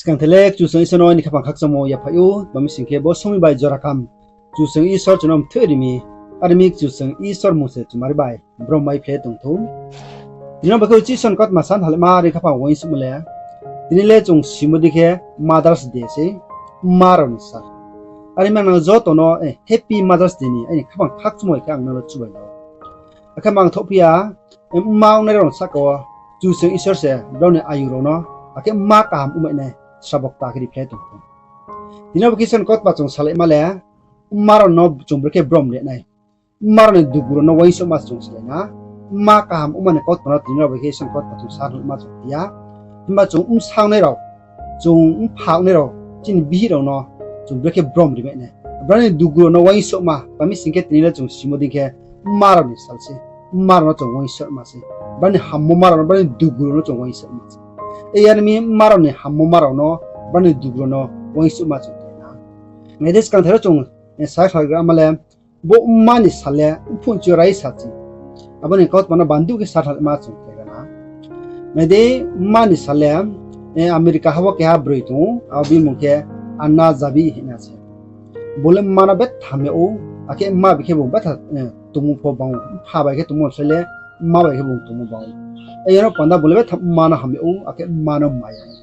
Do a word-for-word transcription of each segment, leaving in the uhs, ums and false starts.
Skangthe le Kchusoyang Isor no aini khaphang khakchangmo yaphaih ou, tma mi sing khe bo somoing bai jora kaham Kchusoyang Isor chung no mthoih ri mi, are mi Kchusoyang Isor mmung se chumari bai brom mai phlai ye tong thou. Tini no bai khe Isor ni kautma sa halaima are khaphang uaingsouhmo le, tini le chung simo dei khe Mother's Day se, mma rao ni sal. Are mi ang nang joto no, eh, Happy Mother's Day ni aini khaphang khakchangmo bai khe ang nang no chubai ou. Akhe mang thoh phi ya, eh, mma ongnai rao ni sahka wo Kchusoyang Isor se brao ni ayu rao no, akhe mma kaham ongmai nai srabo kta khe ri phlai tong thou. Tini no bai khe Isor ni kautma chung salaima le, mma rao no chung brekhe brom ri nai. Mma rao ni dugu rao no uaingsouhma chung salai na. Mma kaham ongma ni kautma no tini no bai khe Isor ni kautma chung sa halaima chung phi ya. Himba chung bsa ongnai rao, chung mpha ongnai rao, chini bihih rao no chung brekhe brom ri mai nai. Brao ni dugu rao no uaingsouhma, tma mi sing khe tini le chung simo dei khe mma rao ni sal se, mma rao no chung uaingsouhma se. Brao ni hammo ma rao no, brao ni dugu rao no chung uaingsouhma se. Ei are mi mma rao ni hammo ma rao no, brao ni dugu rao no uaingsouhma chung khe na. Nai di, skangthe ro chung, eh, sa khlagra ma le, bo mma ni sal le mphuh chi yo raisa chi. Abo ni kautma no bandu khe sa halaima chung khe gana. Nai di, mma ni sal le, eh, America ha wo keha broi tong ou, abo bini mmung khe Anna Zabi hing na se. Bung le mma no betha ham yag ou, akhe mma bai khe bung betha, eh, tongmung pho bang ou, mpha bai khe tongmung slái le, mma bai khe bung tongmung bang ou. Ei yano panda bung le betha mma no ham yag ou, akhe mma no maya ou.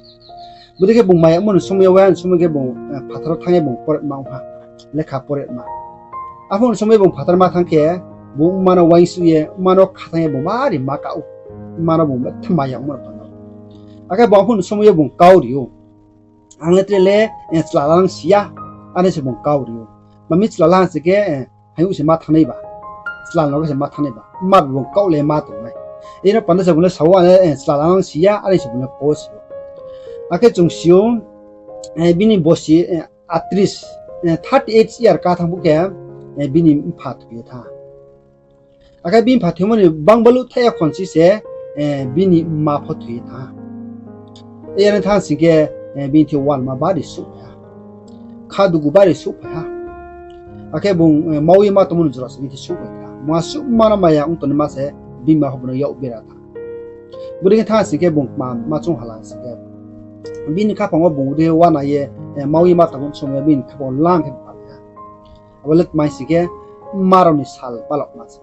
Bodei khe bung maya ongmo ni somoi yo, uaingsouhmo khe bung, eh, phathar wo thanng ye bung poretma ong ha, lekha poretma. Aphuh ni somoi bung phathar ma thanng khe, bung mma no uaingsouh ye, mma no kha thanng ye bung bari ma ka ou. Mma no bung betha maya ongmo ni panda. Akhe bung aphuh ni somoi yo bung kau ri ou. Ang le tre le, eh, chla la nang si ya, are se bung kau ri ou. Tma mi chla la ha se khe, eh, hayu se ma thanng nai ba. Chla no khe se ma thanng nai ba. Mma bung kau le ma tong nai. Ino panda se bung le sa ou, ang le, eh, chla la nang si ya, are se bung le kau si ou. Akhe chung si ou, eh, bini bosi, eh, atris, eh, thirty eight year ka thanng phuh khe, eh, bini mpha thoi ye thanng. Akhe bini mpha thoimo ni bangbaluh thai ya khon si se, eh, bini mma pho thoi ye thanng ha. Yar ni thanng sing khe, eh, bini thing yo walma bari souhphai ha. Kha dugu bari souhphai ha. Akhe bung, eh, mau ye ma tongmo ni jora se bini thing souhphai ha. Mungha suh mma no maya ong tongnaima se bini mma pho bung no yak bera thanng. Bodei khe thanng sing khe bung kma ma choung hala sing khe, bini khaphang wo bung bodei khe uana ye, eh, mau ye ma tongmo ni somoi yo bini khaphang wo lang khe pal ha. Abo le tma sing khe mma rao ni sal palama se.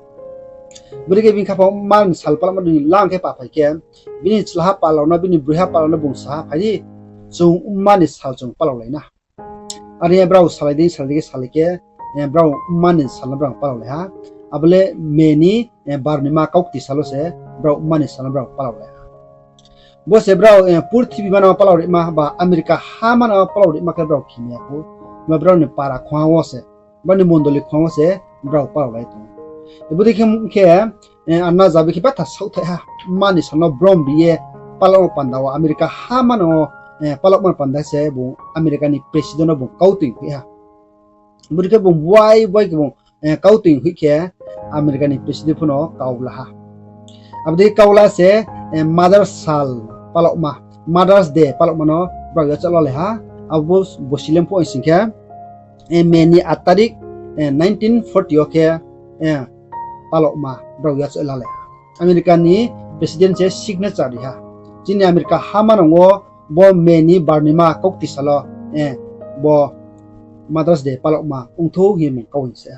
Bodei khe bini khaphang wo mma rao ni sal palama ni lang khe paphai khe, bini chlaha pal rao no, bini broiha pal rao no bung sa ha, phai di, chung mma ni sal chung palalai na. Are ye brao salai dei, salai dei khe salai khe, eh, brao mma ni sal no brao palalai ha. Abo le May ni, eh, barnima kaukti sal wo se brao mma ni sal no brao palalai ha. Bo se brao, eh, purthimbi manang wo palarima ba America ha manang wo palarima khe brao khimai ya khou. Himba brao ni para khongha wo se, brao ni mondoli khongha wo se brao palalai tong ou. Bodei khe, khe, eh, Anna Zabi khe betha saohthaih ha, mma ni sal no brom ri ye palamo panda wo America ha manang wo, eh, palamo panda se bung America ni president no bung kau toing hoih ha. Bodei khe bung buai buai khe bung, eh, kau toing hoih khe America ni president pho no kau la ha. Abo dei kau la se, eh, Mother sal palama, Mother's Day palama no brao yachaoh lalai ha. Abo bosi le mphuh sing khe, eh, May ni aat tarik, eh, nineteen forty yo khe, eh, palama brao yachaoh lalai ha. America ni president se signature ri ha. Chini America ha manang wo bo May ni barnima kaukti sal wo, eh, bo Mother's Day palama ongthou hing ye bung kau hing se.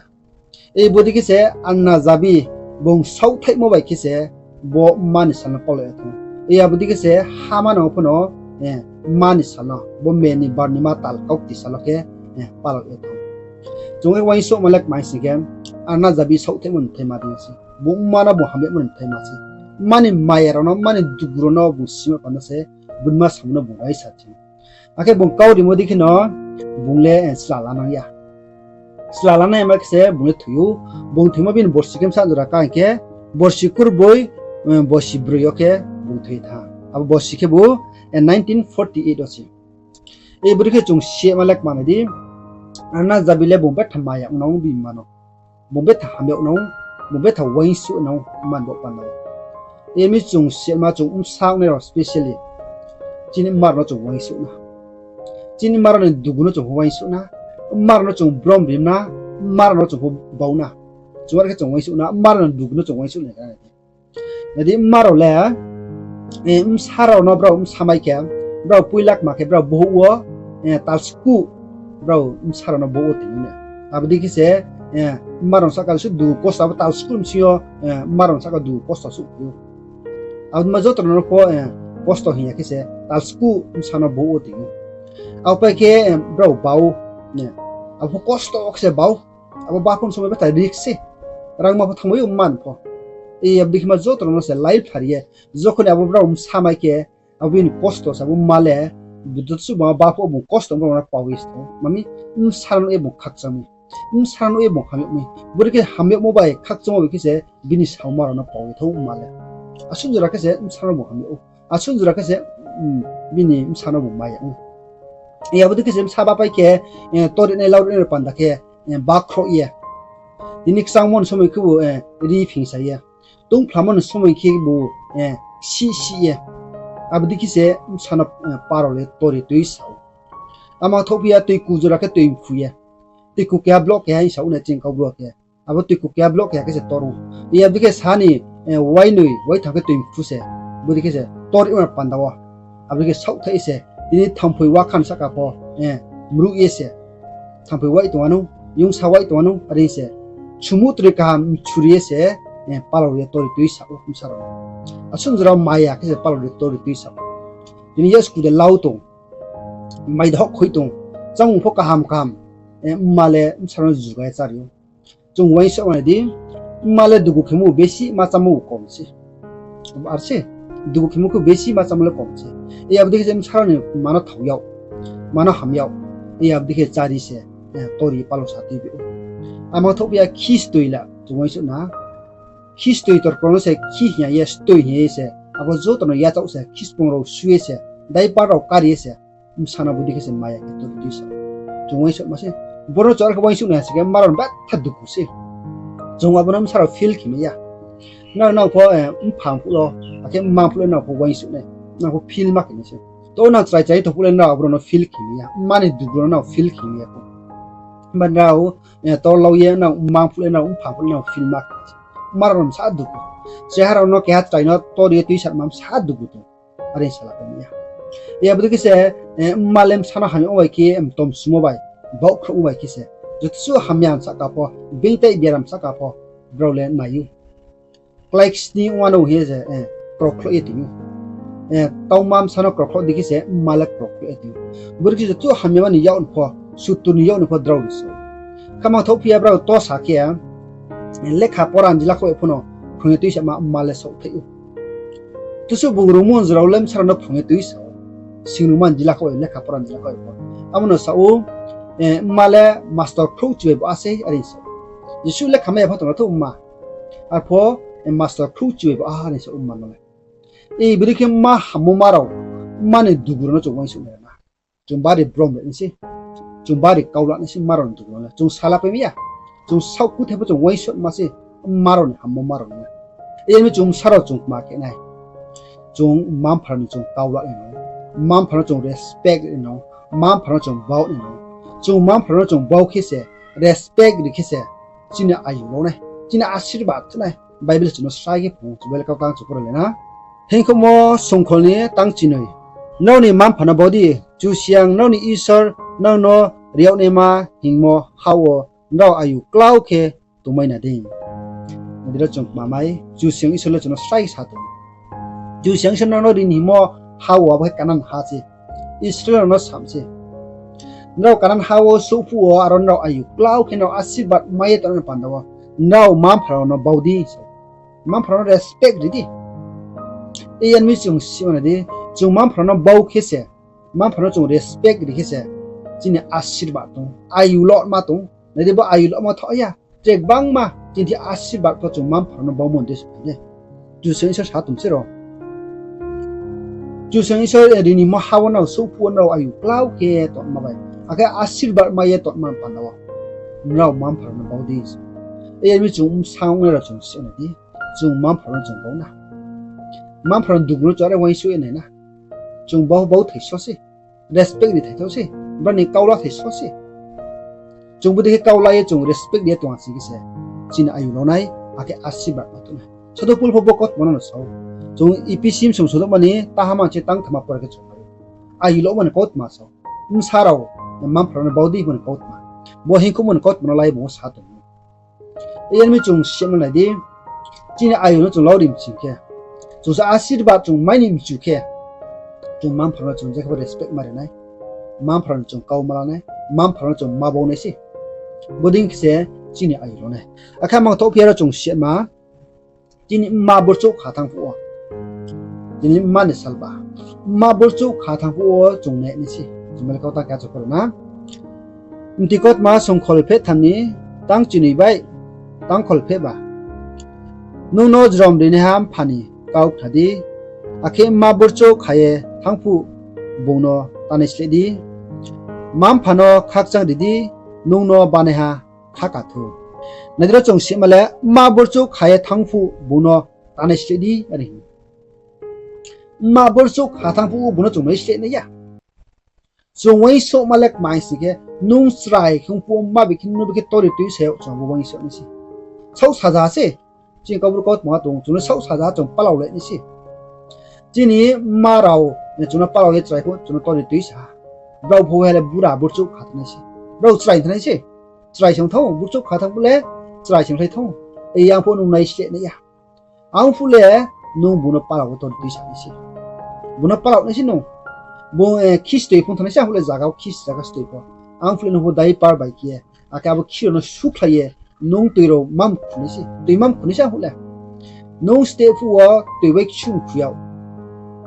Bodei khe se Anna Zabi bung saohthaihmo bai khe se bo mma ni sal no palao ye thanng ou. Bodei khe se ha manang wo pho no, eh, mma ni sal no, bo May ni barnima tal kaukti sal wo khe, eh, palao ye thanng ou. Chung khe uaingsouhma le kma sing khe, Anna Zabi saohthaihmo ni bthaima dei se. Bung mma no bung hamyagmo ni bthaima se. Mma ni maya rao no, mma ni dugu rao no bung sima panda se, bini mma samo no bung raisa chi. Akhe bung kau rimo dei kheno, bung le, eh, chla la nang ya. Chla la nai ma khe se bung le thoi ou. Bung thoimo bini borsi khe bsa jora ka hing khe, borsi kurboi, eh, borsi broi yo khe bung thoi thanng. Abo borsi khebu, eh, nineteen forty eight wo se. Bodei khe chung sima le kma nai di, Anna Zabi le bung betha maya ong nang ou bini mma no. Bung betha hamya ong nang ou, bung betha uaingsouh nang ou, mma ni baoh panda wo. Emi chung sima chung bsa ongnai rao specially, chini mma rao no chung uaingsouh na. Chini mma rao ni dugu no chung uaingsouh na. Mma rao no chung brom rim na, mma rao no chung bau na. Chung are khe chung uaingsouh na, mma rao ni dugu no chung uaingsouh na. Nai di mma rao le, eh, bsa rao no brao bsa mai khe, Brao poila kma khe brao bohouh wo, eh, talskuh, brao bsa rao no bohouh wo tong ou na. Abo dei khe se, eh, mma rao sahka suh dugu kosto abo talskuh bsing yo, eh, mma rao sahka dugu kosto suh tong ou. Abo ma joto no pho, eh, kosto hing ya khe se talskuh bsa no bohouh wo tong ou. Abo pai khe, eh, brao bau, eh, abo pho kosto khe se bau. Abo bapho ni somoi bethai risk se. Rangma pho thanngmai ou, mma ni pho. Eh, abo dei khe ma joto no se lai phari ye. Jokhon ni abo brao bsa mai khe, abo bini kosto se abo mma le, joto suh bapho bung kosto brao no pao ye se tong ou. Mami, bsa no ye bung khakchang mi. Bsa no ye bung ham yag mi. Bodei khe ham yagmo bai khakchangmo bai khe se bini sauma rao no pao ye thanng ou mma le. Asuh jora khe se bsa no bung ham yag ou. Asuh jora khe se, mm, bini bsa no bung mai ya ou. Eh, abo dei khe se bsa bapai khe, eh, tor rinai lau rinai panda khe, eh, bakhrouh ye. Tini kchangmo ni somoi khebu, eh, ri phingsa ye. Tongphlamo ni somoi khebu, eh, sih sih ye. Abo dei khe se bsa no, eh, parao le tor ye tuisa ou. Ama thouhphi ya toiku jora khe toi mphu ye. Toiku keha block keha hing sa ou na ching kau bro khe. Abo toiku keha block keha khe se tor ou. Abo dei khe sa ni, eh, wainoi, waitham khe toi mphu se. Bodei khe se tor ye panda wo. Abo dei khe saohthaih ye se. Tini thamphoi wakhan sahka pho, eh, mruh ye se. Thamphoi wai tong wanou, yongsa wai tong wanou, are se. Sumutri kaham mchuri ye se, eh, palao ye tor ye tuisa ou bsa rao no. Asuh jora maya khe se palao ye tor ye tuisa ou. Tini yasku de lau tong, mai de hohkhoi tong, chámung pho kaham kaham, eh, mma le bsa rao no juga ye chári ou. Chung uaingsouhma nai di, mma le dugu khemo besi ma chámo kom se. Ar se, dugu khemo khe besi ma chámo le kom se. Abo dei khe je bsa rao ni ma no thao yag, ma no ham yag, abo dei khe chári se, eh, tor ye palao sa tuibi ou. Ama thouhphi ya khistoi la chung uaingsouh na. Khistoi torkro no se khi hing ya ye, stoi hing ye se. Abo joto no yachaoh se, khispung rao su ye se, diaper rao kari ye se. Bsa no bodei khe se maya khe tor ye tuisa. Chung uaingsouhma se. Boro no chung are khe uaingsouh nai ha se khe mma rao no betha dugu se. Chung abo no bsa rao feel khe mai ya. Nrao, nrao pho, eh, mpha phuh lo, akhe mma phuh le nrao pho uaingsouh nai. Nrao pho feel ma khe nai se. To nrao chrai chrai tong phuh le nrao abo rao no feel khe mai ya. Mma ni dugu rao no nrao feel khe mai ya pho. Himba nrao, eh, tor lau ye nrao mma phuh le nrao mpha phuh le nrao feel ma khe nai se. Mma rao no bsa dugu. Cheha rao no keha chrai no tor ye tuisa ma bsa dugu tong. Are sala pai ya. Abo dei khe se, eh, mma le bsa no hamyagmo bai khe, em, tomsumo bai, baohkhrouhmo bai khe se. Joto suh hamya sahka pho, beingtai biaram sahka pho, brao le nai ou. Klái sni ongma no hing ye se, eh, krokhloh ye tong ou. Eh, tauma bsa no krokhloh dei khe se, mma le krokhloh ye tong ou. Bodei khe se joto hamyama ni yak ni pho, sutur ni yak ni pho drao ri se. Khamang thouhphi ya brao to sa khe, lekha pora ni jila khaoh bai pho no phrung ye tuisa ma mma le saohthaih ou. Tusuh bung rungmo ni jora le bsa rao no phrung ye tuisa ou. Singrungma ni jila khaoh bai, lekha pora ni jila khaoh bai pho. Abo no sa ou, eh, mma le mastor khrouhchi bai bo a sei, are sa ou. Jesuh lekha mai ya pho tong ra thou mma. Arpho, eh, mastor khrouhchi bai bo a, are sa ou mma no le. Bodei khe mma hammo ma rao, mma ni dugu rao no chung uaingsouh nai na. Chung bari brom ri nai se. Chung bari kau la nai se mma rao ni dugu rao le. Chung sala pai mai ya. Chung saoh kuthai pho chung uaingsouhma se mma rao ni hammo ma rao le. Abo ni chung bsa rao chung kma khe nai. Chung mma mpha rao ni chung kau la nai nang. Mma mpha rao no chung respect ri nang. Mma mpha rao no chung bau nai nang. Chung mma mpha rao no chung bau khe se, respect ri khe se, chini ayu lo nai. Chini asirbad thu nai. Bible chung no srai khe phrung, chung Bible kau tang chung pore le na. Hingkhouhmo songkhol ni tang chinoi. Nrao ni mma mpha no bau di, Kchusoyang nrao ni Isor nrao no ri yag naima hingmo ha wo nrao ayu klau khe tongmai na dei. Nai di ro chung kmamai, Kchusoyang Isor le chung no srai sa tong. Kchusoyang Isor nrao no ri ni hingmo ha wo abo khe Kanan ha se. Israel rao no sam se. Nrao Kanan ha wo souhphuh wo aro nrao ayu klau khe nrao asirbad mai ye tongnai panda wo nrao mma mpha rao no bau di. Mma mpha rao no respect ri di. Are mi chung sima nai di, chung mma mpha rao no bau khe se, mma mpha rao no chung respect ri khe se, chini asirbad tong, ayu lo ma tong. Nai di bo ayu lo ma thaoh ya, tre gbangma chini asirbad pho chung mma mpha rao no baumo ni dei se phai nai. Kchusoyang Isor sa tong se ro. Kchusoyang Isor ri ni hingmo ha wo nrao souhphuh wo nrao ayu klau khe tongma bai, akhe asirbad mai ye tongma panda wo nrao mma mpha rao no bau di. Are mi chung bsa ongnai rao chung sima nai di, chung mma mpha rao no chung bau na. Mma mpha rao ni dugu no chung are uaingsouh ye nai na. Chung bau bau thai so se, respect ri thai so se, brao ni kau la thai so se. Chung bodei khe kau la ye chung respect ri ye tong ha sing khe se, chini ayu lo nai, akhe asirbad ma tong nai. Sadhu Pol pho bo kautma no sa ou. Chung Ephesus song sodouhma ni taha man se tang thama pore khe chung mai ou. ayu lomo ni kautma sa ou. Bsa rao, mma-mpha rao no bau di hingmo ni kautma. Bo hingkhouhmo ni kautma no lai bung wo sa tong ou. Yar mi chung sima nai di, chini ayu no chung lau ri msing khe, chung se asirbad chung mai ni mchu khe, chung mma-mpha rao no chung jekhe bo respect ma ri nai. Mma-mpha rao no chung kau ma la nai, mma-mpha rao no chung ma bau nai se. Bodei khe se chini ayu rao nai. Akhe mangthohphi ya ro chung sima, chini mma burchouh kha thanng phuh wo, chini mma ni salba, mma burchouh kha thanng phuh wo chung nai nai se. Chung bele kau tang khe achouh pore na. Mti kautma songkhol pheh tham ni tang chini bai tang khol pheh ba. Nung no jrom rinaiha mpha ni kau khna di, akhe mma burchouh kha ye thanng phuh bung no tanai sleh di. Mma-mpha no khakchang ri di, nung no banaiha khaka thou. Nai di ro chung sima le, mma burchouh kha ye thanng phuh bung no tanai sleh di, are hing. Mma burchouh kha thanng phuh bung no chung nai sleh nai ya. Chung uaingsouhma le kma hing sing khe, nung chrai khe ong phuh wo mma bai khe nung bai khe tori tuisa yag chung abo uaingsouh nai se. Saoh saja se. Chini Kaubru kautma tong, chung no saoh saja chung palao lai nai se. Chini mma rao, chung no palao ye chrai phuh chung no tori tuisa ha. Brao pho hai le bura burchouh kha thanng nai se. Brao chrai thanng nai se. Chrai se ong thou, burchouh kha thanng phuh le chrai se ong thou. Eyang phuh nung nai sleh nai ya. Ang phuh le nung bung no palao wo tori tuisa nai se. Bung no palao nai se nung. Bung, eh, khistoi phung thanng nai se, ang phuh le zaga wo khis zaga stoi pho. Ang phuh le nung pho diaper bai khe ye, akhe abo khiro no sukhlai ye, nung tui rao mam khu nai se, tui mam khu nai se ang phuh le. Nung steh phuh wo tui bai ksum khu yag,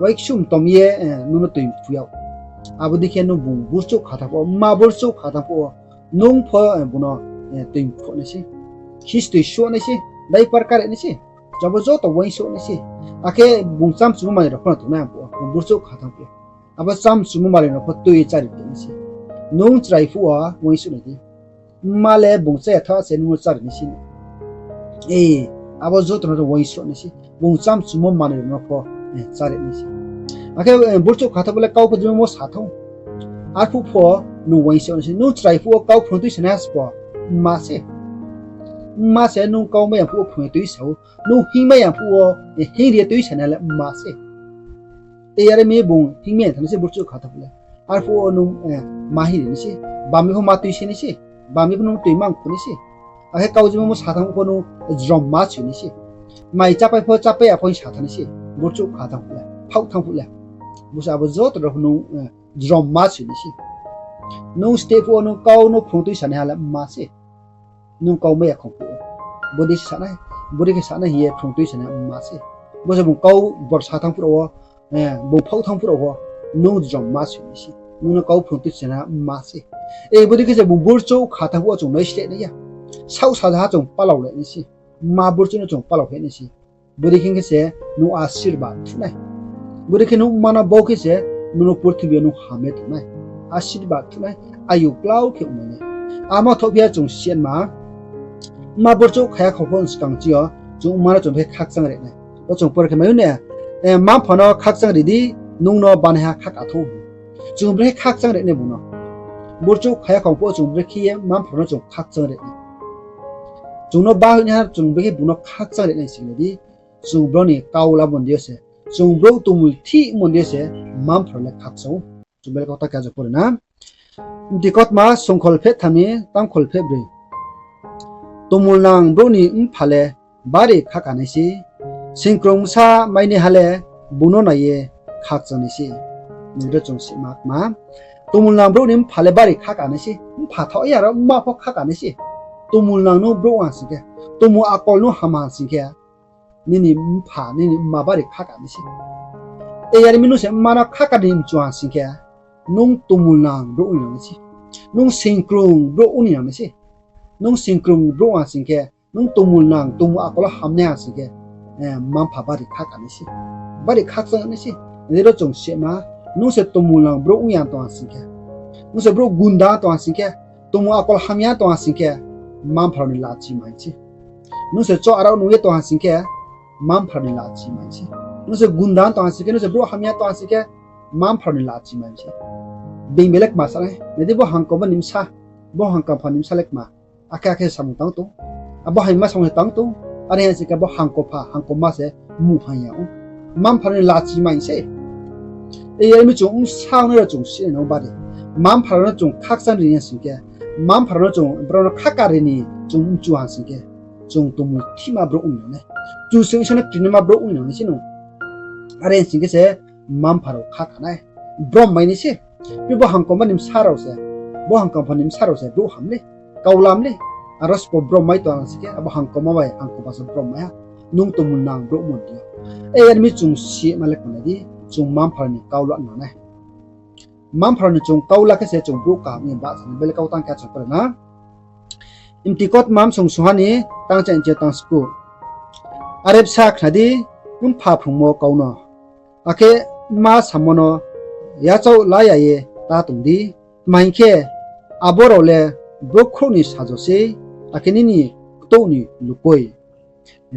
bai ksum tom ye, eh, nung no tui khu yag. Abo dei khe nung bung burchouh kha thanng phuh wo, mma burchouh kha thanng phuh wo, nung pho, eh, bung no, eh, tui khu nai se. Khistoi suh nai se, diaper kare nai se. Abo joto uaingsouh nai se. Akhe bung chamchumo manoi rao pho no tongnai ang phuh wo, bung burchouh kha thanng phuh wo. Abo chamchumo manoi rao pho tui ye chári nai se. Nung chrai phuh wo uaingsouh nai di. Mma le bung chá ya tha se nung no chári nai se. E, abo joto no uaingsouh nai se. Bung chamchumo manoi rao no pho, eh, chári nai se. Akhe, eh, burchouh kha thanng phuh le kau pho jemamo sa thou. Arphuh pho nung uaingsouh nai se. Nung chrai phuh wo kau phrung tuisa nai ha se pho, mma se. Mma se nung kau mai ya phuh wo phrung ye tuisa ou. Nung hingmai ya phuh wo, eh, hingri ye tuisa nai le mma se. Tei are mi bung hingmai ya thanng nai se burchouh kha thanng phuh le. Arphuh wo nung, eh, ma hingri nai se. Bami pho ma tuisa nai se. Bami pho nung tui mang khu nai se. Akhe kau jemamo sa thanng phuh pho nung jrom ma soi nai se. Mai chápai pho chápai ya pho hing sa thanng nai se. Burchouh kha thanng phuh le, phaoh thanng phuh le. Bo se abo joto rao pho nung, eh, jrom ma soi nai se. Nung steh phuh wo nung kau no phrung tuisa nai ha le mma se. Nung kau mai ya khong phuh wo, bodei se sa nai, bodei khe sa nai hing ye phrung tuisa nai mma se. Bo se bung kau bor sa thanng phuh rao wo, eh, bung phaoh thanng phuh rao wo, nung jrom ma soi nai se. Nung no kau phrung tuisa nai mma se. E, bodei khe se bung burchouh kha thanng phuh wo chung nai sleh nai ya. Saoh saja ha chung palao lai nai se. Mma burchouh no chung palao khe nai se. Bodei khe khe se nung asirbad thuh nai. Bodei khe nung mma no bau khe se nung no purthimbi yo nung ham ye tong nai. Asirbad thuh nai, ayu klau khe ong nai. Amo thohphi ya chung sima, mma burchouh kha ya khong phuh ni skang ching yo, chung mma no chung brekhe khakchang ri nai. Bo chung pore khe mai ou ne, eh, mma-mpha no khakchang ri di, nung no banaiha khaka thou. Chung brekhe khakchang ri nai bung no. Burchouh kha ya khong phuh wo chung brekhe ye mma-mpha no chung khakchang ri nai. Chung no bahoihnaiha chung brekhe bung no khakchang ri nai sing nai di. Chung brouh ni kau la mon di yo se, chung brouh tongmung thih mon di yo se, mma-mpha rao le khakchang ou. Chung bele kau ta khe ajo pore na. Mti kautma songkhol pheh tham ni tang khol pheh broi. Tongmulnang brouh ni mpha le bari khaka nai se, singkrung bsa mainaiha le bung no nai ye khakchang nai se. Nini ro chung sima kma, tongmulnang brouh ni mpha le bari khaka nai se, mpha thaoh ya ro mma pho khaka nai se. Tongmulnang nung brouh ong sing khe, tongmung akol nung ham ha sing khe, nini mpha, nini mma bari khaka nai se. Tei yar mi nung se mma no khaka ni mchu ha sing khe, nung tongmulnang brouh ong ni nang nai se. Nung singkrung brouh ong ni nang nai se. Nung singkrung brouh ha sing khe, nung tongmulnang, tongmung akol wo hamnai ha sing khe, eh, mma mpha bari khaka nai se. Bari khakchang nai se. Nini ro chung sima, nung se tongmulnang brouh ong ya tong ha sing khe, nung se brouh gunda tong ha sing khe, tongmung akol hamya tong ha sing khe, mma mpha rao ni lachi mai se. Nung se choh arao nung ye tong ha sing khe, mma mpha rao ni lachi mai se. Nung se gunda tong ha sing khe, nung se brouh hamya tong ha sing khe, mma mpha rao ni lachi mai se. Being bele kma sa nai, nai di bo hangkoma ni bsa, bo hangkapha ni bsa le kma. Akhe akhe samung tang tong. Abo haima samung tang tong. Are ha sing khe abo hangkopha, hangkoma se mungha ya ou. Mma mpha rao ni lachi mai se. Yar mi chung bsa ongnai rao chung si nai nang bari. Mma-mpha rao no chung khakchang ri ya sing khe, mma-mpha rao no chung brao no khaka ri ni chung mchu ha sing khe, chung tongmung thihma brouh ong nang nai. Kchusoyang Isor no krinaima brouh ong nang nai se nung. Are sing khe se mma-mpha rao khaka nai. Brom mai nai se. Khe bo hangkoma ni bsa rao se, bo hangkoma ni bsa rao se brouh ham le, kau lam le. Aro sbo brom mai tong sing khe, abo hangkoma bai hangkoma se brom mai ha. Nung tongmung nang brouh mon di. Yar mi chung si ma le kma nai di, chung mma-mpha rao ni kau la nang nai. Mma-mpha rao ni chung kau la khe se chung brouh kaham ni bahcha nai, bele kau tang khe chung pore na. Mti kotma msong sungha ni tang chaih ni chi tang sku. Are bsa khna di, mpha phrungmo kau no, akhe mma samo no yachaoh la ya ye ta tong di. Tma hing khe, abo rao le bkhrouh ni sajo sei, akhe nini ktouh ni lukoi.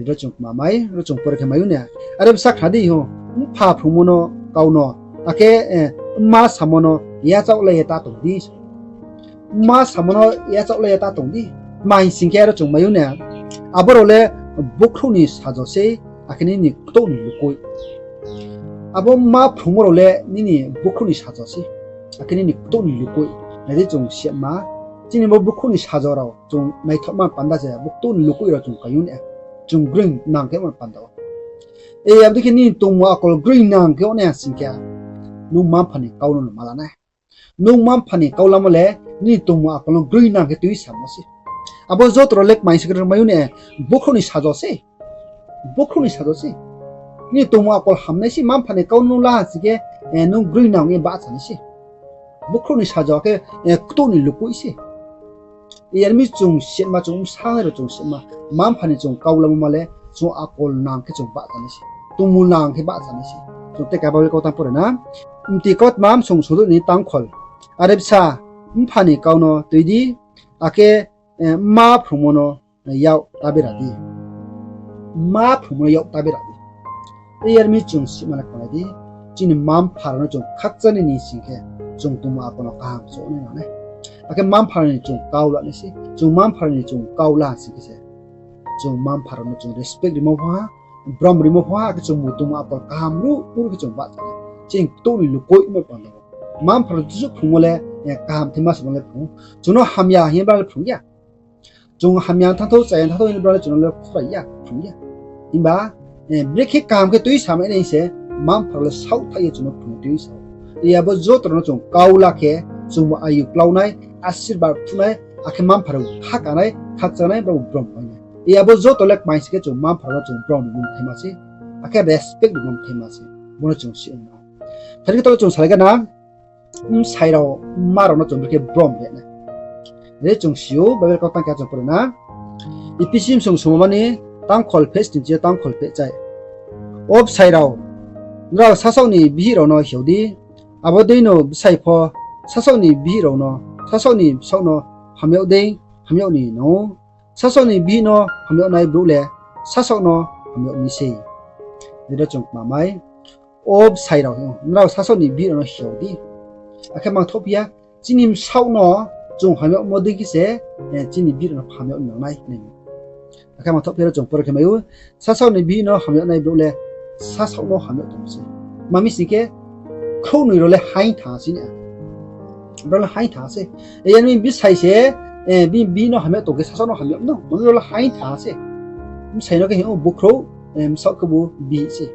Ro chung kma mai, ro chung pore khe mai ou na. Are bsa khna di ho, mpha phrungmo no kau no, akhe mma samo no yachaoh la ye ta tong di. Mma samo no yachaoh la ye ta tong di. Tma hing sing khe ro chung mai ou na, abo rao le bkhrouh ni sajo sei, akhe nini ktouh ni lukoi. Abo mma phrungmo rao le nini bkhrouh ni sajo sei, akhe nini ktouh ni lukoi. Nai di chung siatma, chini bo bkhrouh ni sajo rao chung naithohma panda se, bo ktouh ni lukoi rao chung kai ou na, chung groing nang khe ma panda ou. Abo dei khe nini tongmung akol groing nang khe ong nai sing khe, nung mma-mpha ni kau no no ma la nai. Nung mma-mpha ni kau lamo le nini tongmung akol no groing nang khe tui samo se. Abo joto rao le kmai se khe mai ou na, bkhrouh ni sajo se. Bkhrouh ni sajo se. Nini tongmung akol hamnai se, mma-mpha ni kau nung la ha sing khe, nung groing nang ye bahcha nai se. Bkhrouh ni sajo khe, ktouh ni lukoi se. Yar mi chung siatma, chung bsa ongnai rao chung siatma, mma-mpha ni chung kau lamo ma le, chung akol nang khe chung bahcha nai se. Tongmung nang khe bahcha nai se. Chung tei kaba le kau tang pore na. Mti kotma msong sungdouh ni tangkhol. Are bsa, mpha ni kau no tui di, akhe mma phrungmo no yak ta bera di. Mma phrungmo no yak ta bera di. Yar mi chung sima le kma nai di, chini mma-mpha rao no chung khakchang ni ni sing khe, chung tongmung akol no kaham chouh nai nang nai. Akhe mma-mpha rao ni chung kau la nai se, chung mma-mpha rao ni chung kau la sing khe se, chung mma-mpha rao no chung respect rimo pho ha, brom rimo pho ha, akhe chung bo tongmung akol kaham ruh ruh khe chung bahcha nai. Chini ktouh ni lukoi no panda. Mma-mpha rao jesuh phrungmo le, kaham thema samo le phrung. Chung no hamya hing ye bra le phrung ya. Chung hamya thanngthou, chaya thanngthou hing ye bra le chung no le khorai ya, phrung ya. Himba, brekhe kaham khe tui samai nai se, mma-mpha rao le saohthaih ye chung no phrung tui sa. Abo joto rao no chung kau la khe, chung bo ayu klau nai, asirbad thunai, akhe mma-mpha rao khaka nai, khakchang nai, brao brom mai nai. Abo joto le kmai se khe chung mma-mpha rao no chung brom ni mung thaima se, akhe respect ni mung thaima se, bo no chung si ong nai. Thani khe taoh chung salai gana, bsai rao mma rao no chung brekhe brom ri nai. Re chung si ou, Bible kau tang khe chung pore na. Ephesi msong sungma ni tangkhol pheh sni chi yo tangkhol pheh chai. O bsai rao, nrao sasaoh ni bihih rao no hiao di, abo dei no bsai pho sasaoh ni bihih rao no, sasaoh ni bsaoh no hamyag dei, hamyag ni nang ou. Sasaoh ni bihih no hamyag nai brouh le sasaoh no hamyag mi sei. Jero chung kma mai, o bsai rao, nrao sasaoh ni bihih rao no hiao di. Akhe mangthoh phi ya, chini bsaoh no chung hamyagmo dei khe se, chini bihih rao no hamyag nang nai. Akhe mangthoh phi ya ro chung pore khe mai ou, sasaoh ni bihih no hamyag nai brouh le sasaoh no hamyag tong se. Tma mi sing khe, khrouhnoi rao le haing tha se na. Brao le haing tha se. Yar mi bsai se, bihih no hamyag tong khe sasaoh no hamyag no, mani rao le haing tha se. Bsai no khe hing ou bokhrouh, bsaoh khebu bihih se.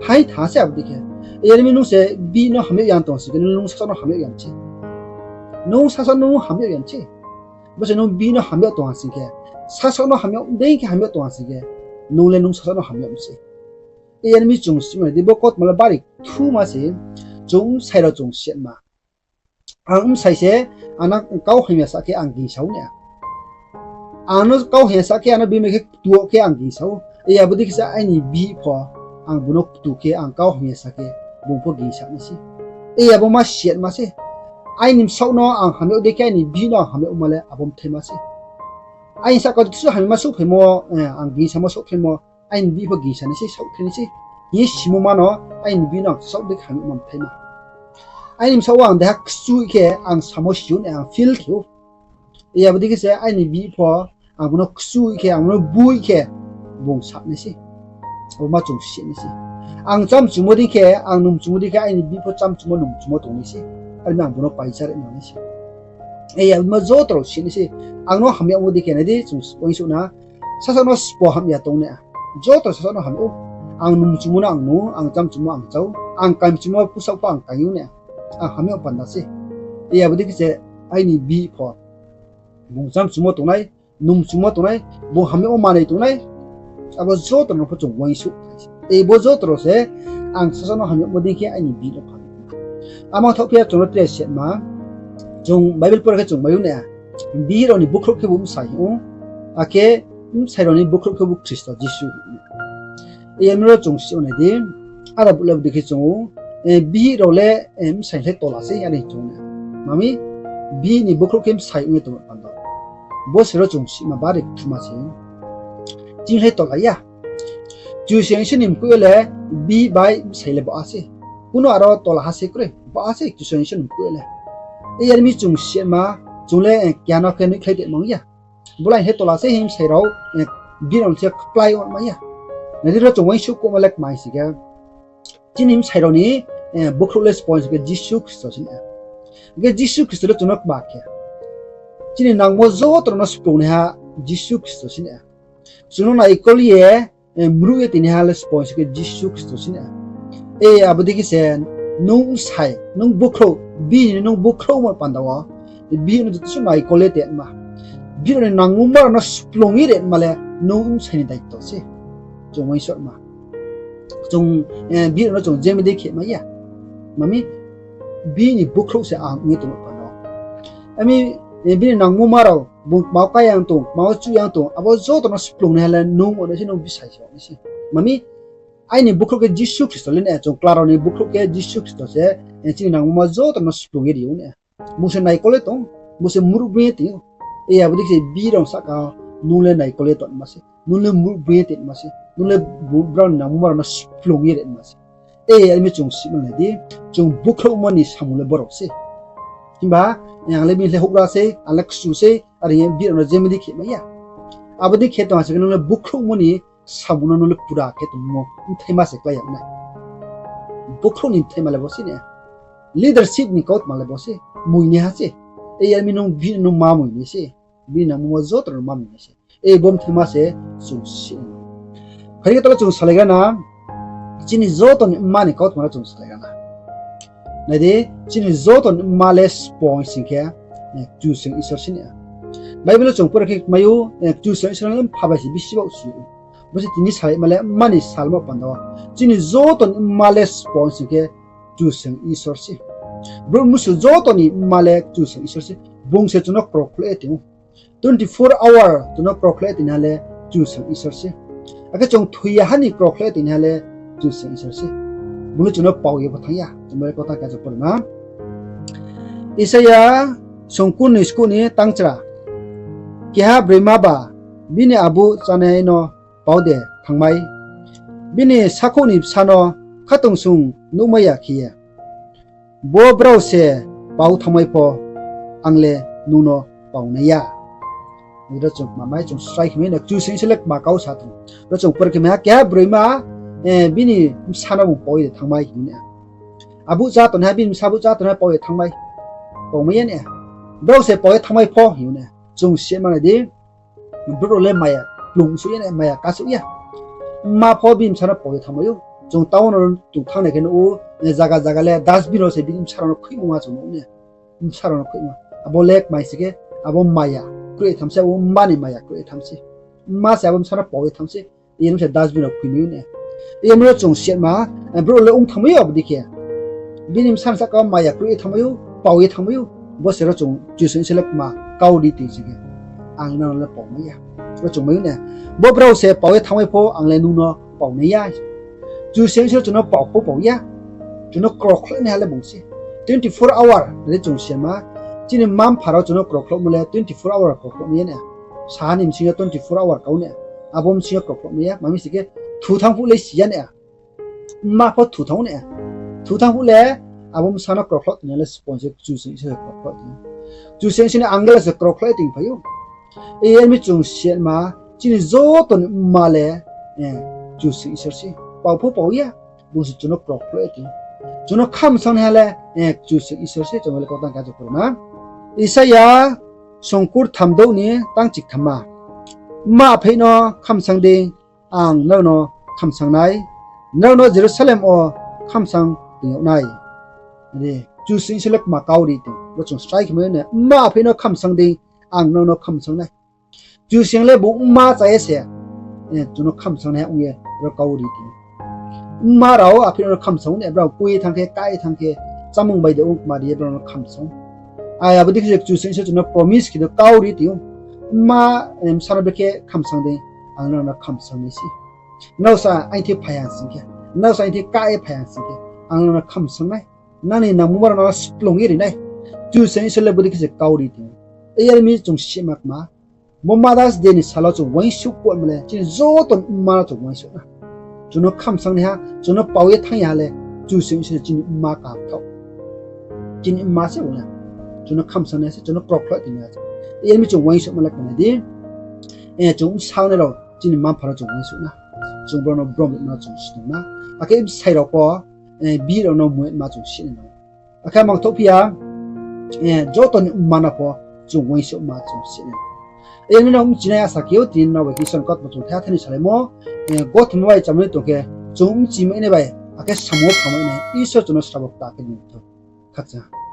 Haing tha se abo dei khe. Yar mi nung se bihih no hamyag ya tong sing khe, nung sasaoh no hamyag ya se. Nung sasaoh no hamyag ya se. Bo se nung bihih no hamyag tong ha sing khe, sasaoh no hamyag dei khe hamyag tong ha sing khe, nung le nung sasaoh no hamyag mi se. Yar mi chung sima di bo kautma le bari kthuma se, chung bsai rao chung siatma. Ang bsai se, ang no kau hamya sa khe ang gingsa ou na. Ang no kau hamya sa khe, ang no bimai khe ktu khe ang gingsa ou. Abo dei khe se aini bihih pho, ang bung no ktu khe ang kau hamya sa khe, bung pho gingsa nai se. Abo ma siatma se. Aini bsaoh no ang hamyag dei khe aini bihih no ang hamyagma le abo mthaima se. Aini sahka ksu hamyama souhphaimo, ang gingsamo souhphaimo, aini bihih pho gingsa nai se, saohthai nai se hing ye simo ma no, aini bihih no ang saoh dei khe hamyagma mthaima. Aini bsaoh wo ang deha ksu khe ang samo si ou na, ang feel khe ou. Abo dei khe se aini bihih pho, ang bung no ksu khe, ang bung no bui khe, bung sa nai se. Abo ma chung si nai se. Ang chámchumo dei khe, ang nungchumo dei khe, aini bihih pho chámchumo nungchumo tongnai se. Are mi ang bung no paisa ri nang nai se. E, abo joto rao si nai se. Ang no hamyagmo dei khe nai di, chung uaingsouh na. Sasaoh no sbo hamya tong nai. Joto sasaoh no ham ou. Ang nungchumo no ang nung, ang chámchumo ang chá ou, ang kaimchumo pusaoh pho ang kai ou nai. Ang hamyag panda se. E, abo dei khe se aini bihih pho. Bung chámchumo tongnai, nungchumo tongnai, bung hamyagmo manoi tongnai. Abo joto rao no pho chung uaingsouh. E, bo joto rao se ang sasaoh no hamyagmo dei khe aini bihih no pha. Amo thaoh phi ya chung no tre sema. Chung Bible pore khe chung mai ou nai. Bihih rao ni bukhrouh khebu bsai ou. Akhe bsai rao ni bukhrouh khebu Khristo Jisu. E, amo rao chung si nai di. Ada bu le bo dei khe chung ou. E, bihih rao le, e, bsai le tola se are chung na. Mami, bihih ni bukhrouh khe bsai ong ye tongmo panda. Bo se rao chung sima bari kthuma se. Chini le tola ya. Kchusoyang Isor ni mkoih yo le bihih bai bsai le baoh ha se. Kuno aro tola ha se kroi, baoh ha se Kchusoyang Isor ni mkoih yo le. E, yar mi chung sima, chung le, e, keha no khe nuhkhlai de mang ya. Bo le he tola se hing bsai rao, e, bihih rao se kplái ong mai ya. Nai di ro chung uaingsouh kouhma le kmai si khe. Chini bsai rao ni, e, bukhrouh le sbo hing si khe Jisu Khristo se na. Hing khe Jisu Khristo le chung no kma khe. Chini nangmo joto rao no splungnaiha Jisu Khristo se na. Chung no naikol ye, e, mruh ye tinaiha le sbo hing si khe Jisu Khristo se na. E, abo dei khe se nung bsai, nung bukhrouh, bihih ni nung bukhrouh mo panda wo, bihih no joto se naikol ye tongma. Bihih ni nangmo ma rao no splung ye ri ma le nung bsai ni daito se. Chung uaingsouhma. Chung, e, bihih rao no chung jemedi khe mai ya. Mami, bihih ni bukhrouh se ang ong ye tongmo panda wo. Ami, e, bini nangmo ma rao, bung kma wo kai yang tong, kma wo chuh yang tong, abo joto no splungnaiha le nung ong nai se, nung bsai se ong nai se. Mami, aini bukhrouh khe Jisu Khristo le na, chung kla rao ni bukhrouh khe Jisu Khristo se, e, chini nangmo ma joto no splung ye ri ou na. Bung se naikol ye tong, bung se mruh bung ye tong ou. E, abo dei khe se bihih rao sahka, nung le naikol ye tongma se, nung le mruh bung ye tongma se, nung le bu-, brao ni nangmo ma rao no splung ye rima se. E, are mi chung sima nai di, chung bukhrouhmo ni samung le borao se. Himba, ang le bini le houhgra se, ang le kchu se, are ye bihih rao no jemedi khe mai ya. Abo dei khe tong ha se khe nung le bukhrouhmo ni samung no nung le pura khe tongmo, bthaima se klái ya nai. Bukhrouh ni bthaima le bo se na. Leadership ni kautma le bo se, moinaiha se. E, yar mi nung bihih no ma moinai se. Bini nangmo ma joto no ma moinai se. E, bo bthaima se chung si. Phai khe taoh le chung salaigra na, chini joto ni mma ni kautma no chung salaigra na. Nai di, chini joto ni mma le sbo hing si khe, e, Kchusoyang Isor se na. Bible wo chung pore khe mai ou, e, Kchusoyang Isor le mpha bai se bisi baoh si ou. Bo se tini salaima le mma ni salmo panda wo. Chini joto ni mma le sbo hing si khe Kchusoyang Isor se. Brouh mnusu joto ni mma le Kchusoyang Isor se. Bung se chung no krokhloih ye tong ou. Twenty four hour chung no krokhloih ye tongnaiha le Kchusoyang Isor se. Akhe chung thoi ya ha ni krokhloih ye tongnaiha le Kchusoyang Isor se. Bung le chung no pao ye pho thanng ya. Chung bai kotha khe chung pore na. Isaia songkun ni skuh ni tangchra. Keha broima ba bini abuh chánai no pao de thanngmai? Bini sakhouh ni bsa no khatungsung nuhmai ya khe ye, bo brao se pao thanngmai pho, ang le nung no pao nai ya. Ro chung kmamai, chung srai khe mai na, Kchusoyang Isor le kma kau sa tong. Ro chung pore khe mai ha, keha broima, e, bini bsa no bung pao ye thanngmai hing na. Abuh chá tongnaiha, bini bsa abuh chá tongnaiha pao ye thanngmai. Pao mai ya na. Brao se pao ye thanngmai pho hing na. Chung se manai di. Brouh rao le maya kplung souh ya na, maya kasouh ya. Mma pho bini bsa no pao ye thanngmai ou. Chung town rao tong thanngnai khe nuh ou, zaga zaga le dustbin rao se bini bsa rao no khuimo ma chung nuh ou na. Bsa rao no khuimo. Abo le kmai se khe, abo maya kroih ye tham se, abo mma ni maya kroih ye tham se. Mma se abo bsa no pao ye tham se. Yar mi se dustbin rao khuimai ou na. Yar mi rao chung se ma, brouh rao le ong thanngmai ou abo dei khe. Bini bsa ni sahka maya kroih ye thanngmai ou, pao ye thanngmai ou. Bo se ro chung Kchusoyang Isor le kma kau di tong se khe, ang nang no le pao mai ya. Ro chung mai ou na. Bo brao se pao ye thanngmai pho, ang le nung no pao nai ya. Kchusoyang Isor chung no pao pho pao ya. Chung no krokhloih naiha le bung se. Twenty four hour nai di chung se ma. Chini mma-mpha rao chung no krokhlouhmo le twenty four hour krokhlouh mai ya na. Saha ni bsing yo twenty four hour kau na. Abo bsing yo krokhlouh mai ya. Mami se khe thu thanng phuh le si ya na. Mma pho thu thanng na. Thu thanng phuh le abo bsa no krokhlouh tongnai le sbo se Kchusoyang Isor se krokhlouh tong. Kchusoyang Isor ni angel se krokhlouh tongphai ou. Yar mi chung se ma, chini joto ni mma le, e, Kchusoyang Isor se. Pao pho pao ya. Bung se chung no krokhloh ye tong ou. Chung no khamsangnaiha le, eh, Kchusoyang Isor se chung no le kau tang khe joto pore na. Isaia songkur tham douh ni tang chikthamma. Mma apheih no khamsang di, ang nrao no khamsang nai, nrao no Jerusalem wo khamsang toing yag nai. Kchusoyang Isor le kma kau ri tong ou, bo chung srai khe mai na, mma apheih no khamsang di, ang nrao no khamsang nai. Kchusoyang le bung mma cha ye se, eh, chung no khamsangnaiha ong ye ro kau ri tong ou. Mma rao apheih no khamsang ou, brao kui ye thanng khe, kai ye thanng khe, chámung bai de ong kma ri ye brao no khamsang ou. Ai, abo dei khe se Kchusoyang Isor chung no promise khe no kau ri tong ou. Mma, eh, bsa no brekhe khamsang di, ang nrao no khamsang nai se. Nrao sa aini thing phai ha sing khe, nrao sa aini thing kai ye phai ha sing khe, ang nrao no khamsang nai. Nang ni nangmungma rao no splung ye ri nai. Kchusoyang Isor le bo dei khe se kau ri tong ou. Yar mi chung sima kma, bo Mother's Day ni sal wo chung uaingsouh khe ma le chini joto ni mma no chung uaingsouh na. Chung no khamsangnaiha, chung no pao ye thanng ya le, Kchusoyang Isor chini mma kaham thaoh. Chini mma se ong ya. Chung no khamsangnaiha se, chung no krokhloh tongya se. Yar mi chung uaingsouh ma le kma nai di. Eh, chung bsa ongnai rao, chini mma-mpha rao chung uaingsouh na. Chung brao no brom ri ma chung si nang na. Akhe bsai rao pho, eh, bihih rao no moima chung si nang na. Akhe mangthouh phi ya, eh, joto ni mma no pho chung uaingsouhma chung si nai. Yar mi no bchinai asa khe ou, tini no bai khe Isor ni kautma chung thaiha thai ni salaimo, eh, gothoma bai chámai tong khe, chung bchi mai nai bai, akhe samung wo phang mai nai, Isor chung no srabo kta khe ni thou. Khakchang ha.